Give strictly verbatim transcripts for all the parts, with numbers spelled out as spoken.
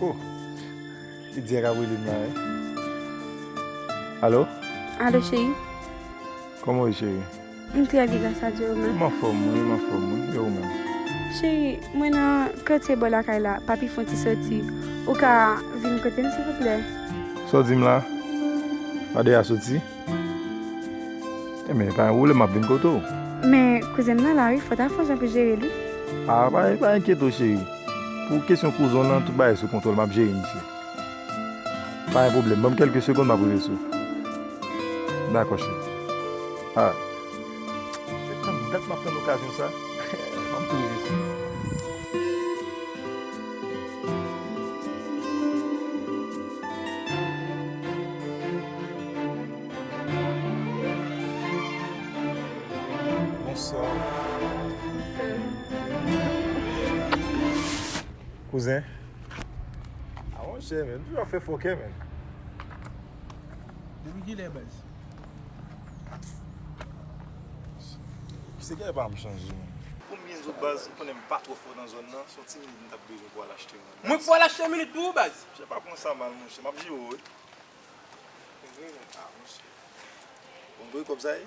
Oh, li di a ka rele m la, wi. Alo? Alo, cheri. Kòman w ye, cheri? M trè byen, gras a Dye, ou menm? M anfòm, wi, m anfòm, wi. E ou menm? Cheri, mwen nan katye bò lakay la, papi fè yon ti soti. Ou ka vin kote m, silvouplè? Sa w di m la? Adè a soti? Ebyen, pa gen pwoblèm, m ap vin kote w. Men, kouzen m nan la, wi, fò w ta fè yon jan pou jere l, wi. A, pa, pa enkyete w, cheri. Pou kesyon kouzen w lan, tout bagay sou kontwòl, m ap jere misye. Pa gen pwoblèm, ban m kèlke segonn, m ap rive sou ou. Dakò, cheri. A. Se tann dat m ap tann okazyon sa. M ap tou rive sou ou. Bonswa. Kouzen. A, monchè, men, m toujou ap fè fòkè, men. Depi kilè, baz? Se kè pa m chanje, men. Pou m byen di w, baz, ou konnen m pa twò fò nan zòn nan, se yon ti minit m t ap bezwen pou al achte mwen. Mwen pou al achte minit pou ou, baz? Monchè, pa pran sa mal, monchè, m ap jere w, wi. Se vre, men. A, monchè. Bon, m voye kòb sa ye?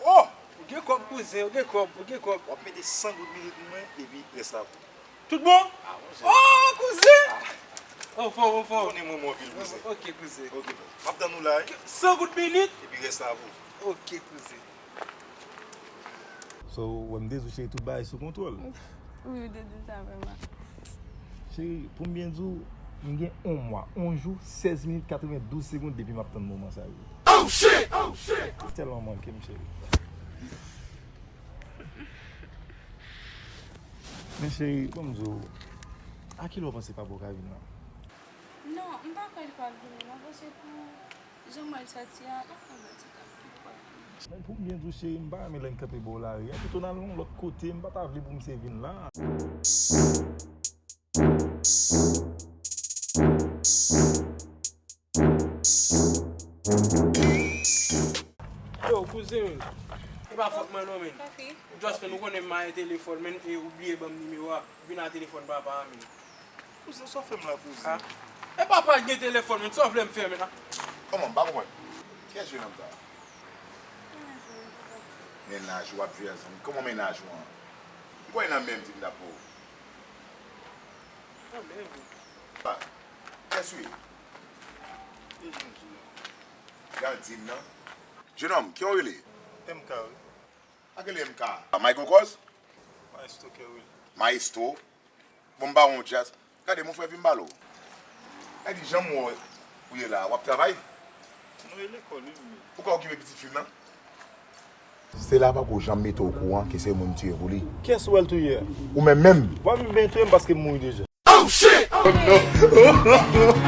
Oh! Ou gen kòb, kouzen, ou gen kòb, ou gen kòb. W ap mete san goud minit pou mwen, epi rès la pou ou. Tout bon? A, monchè. Oh, kouzen! A. Anfòm, anfòm. Ou konnen mwen, mwen anpil, kouzen. Ok, kouzen. Ok, baz. M ap tann ou la, wi. San goud minit? Epi rès la pou ou. Ok, kouzen. So, w wè m te di w, cheri, tout bagay sou kontwòl. Wi, ou te di m sa vrèman. Cheri, pou m byen di w, m gen yon mwa, yon jou, sèz minit, katrevendouz segonn depi m ap tann moman sa rive. Oh shit! Oh shit! Ou tèlman manke m, cheri. Men cheri, ban m di w, a kilè w panse papa w ka vin la? Non, m pa kwè li pral vini non, paske pou jan m wè l soti a, l ap fè yon bèl ti tan, li poko pral vini. Men pou m byen di w, cheri, m pa renmen lè n kanpe bò lari a. Pito n al yon lòt kote, m pa ta vle pou misye vin la. Yo, kouzen, e pa fòt mwen non, men. Just fè nou konnen m mayen telefòn, men, e ou bliye ban m nimewo a, vin a telefòn papa a, men. Kouzen, sa w fè m la, kouzen? A? E papa gen telefòn, men, sa w vle m fè, men, a? Kòman, m pa konprann. Kiyès jennonm sa? Mennaj ou ap jwe a, zanmi. Kòman mennaj ou an? M kwè nan menm ti m t ap fè w. A, men vre. A, kiyès ou ye? E jennonm sou la. Gal di m nan. Jennonm, kijan w rele? M K, wi. A ki rele M K? A, Michael Kòz? Maestro Kerwil. Maestro? Bon, m ba w yon djaz. Gade, mon frè, vin m pale w. Gade, jan m wè w ye la, w ap travay? Non, e lekòl, wi, m ye. Ou ka okipe pitit fi m nan? Stella pako janm mete w okouran ke se moun m tiye pou li. Kiyès ou wè l touye a? Ou menm menm! Bon, m byen touye m paske m mouri deja. Oh shit! Oh no!